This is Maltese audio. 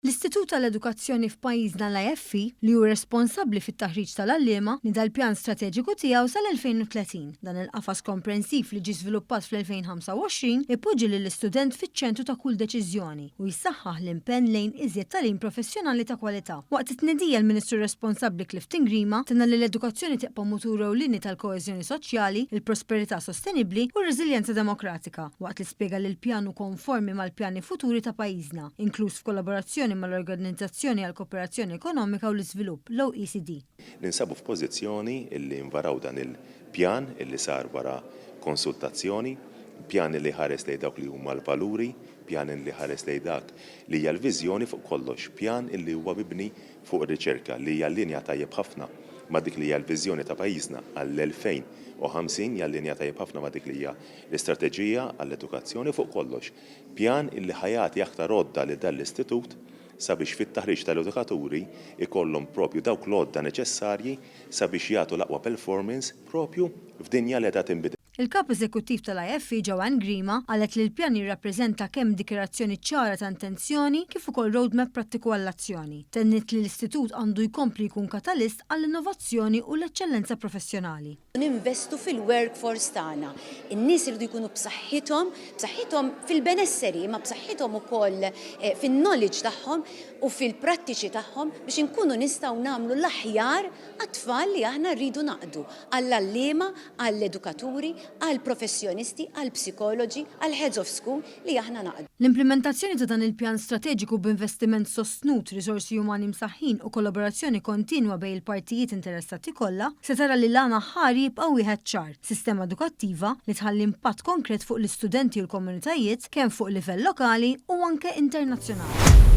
L-Istitut tal-Edukazzjoni f'pajjiżna l-IFE, li hu responsabbli fit-taħriġ tal-għalliema, nieda l-pjan strateġiku tiegħu sal-2030. Dan il-qafas komprensiv li ġie żviluppat fl-2025 ipoġġi lill-istudent fiċ-ċentru ta' kull deċiżjoni u jsaħħaħ l-impenn lejn iżjed tagħlim professjonali ta' kwalità. Waqt it-tnedija l-Ministru responsabbli Clifton Grima tenna li l-edukazzjoni tibqa' mutur ewlieni tal-koeżjoni soċjali, il-prosperità sostenibbli u r-reżiljenza demokratika, waqt li spjega li l-pjan hu konformi mal-pjani futuri ta' pajjiżna, inkluż f'kollaborazzjoni mal-Organizzazzjoni għall-Kooperazzjoni Ekonomika u l-Iżvilupp, l-OECD. Ninsabu f'pożizzjoni li nvaraw dan il-pjan li sar wara konsultazzjoni, pjan li jħares lejn dawk li huma l-valuri, pjan li jħares lejn dak li hija l-viżjoni fuq kollox, pjan li huwa mibni fuq ir-riċerka li jallinja tajjeb ħafna ma' dik li hija l-viżjoni ta' pajjiżna għall-2050, jallinja tajjeb ħafna ma' dik li hija l-istrateġija għall-edukazzjoni fuq kollox. Pjan illi ħa jagħti aktar għodda lil dan l-istitut sabiex fit-taħriġ tal-edukaturi jkollhom propju dawk l-għodda neċessarji sabiex jagħtu l-aqwa performance propju f'dinja li qiegħda tinbidel. Il-Kap Eżekuttiv tal-IFE, Joanne Grima, qalet li l-pjan jirrappreżenta kemm dikjarazzjoni ċara ta' intenzjoni kif ukoll roadmap prattiku għall-azzjoni. Tenniet li l-istitut għandu jkompli jkun katalist għall-innovazzjoni u l-eċċellenza professjonali. Ninvestu fil-workforce tagħna. In-nies iridu jkunu b'saħħithom, b'saħħithom fil-benesseri imma b'saħħithom ukoll fin-knowledge tagħhom u fil-prattiċi tagħhom biex inkunu nistgħu nagħmlu l-aħjar għat-tfal li aħna rridu naqdu, għall-għalliema, għall-edukaturi, għall-professjonisti, għall-psikoloġi, għall-heads of school li aħna naqdu. L-implimentazzjoni ta' dan il-pjan strateġiku b'investiment sostnut, riżorsi umani msaħħin u kollaborazzjoni kontinwa bejn il-partijiet interessati kollha, se tara li l-għan aħħari jibqa' wieħed ċar, sistema edukattiva li tħalli impatt konkret fuq l-istudenti u l-komunitajiet kemm fuq livell lokali u anke internazzjonali.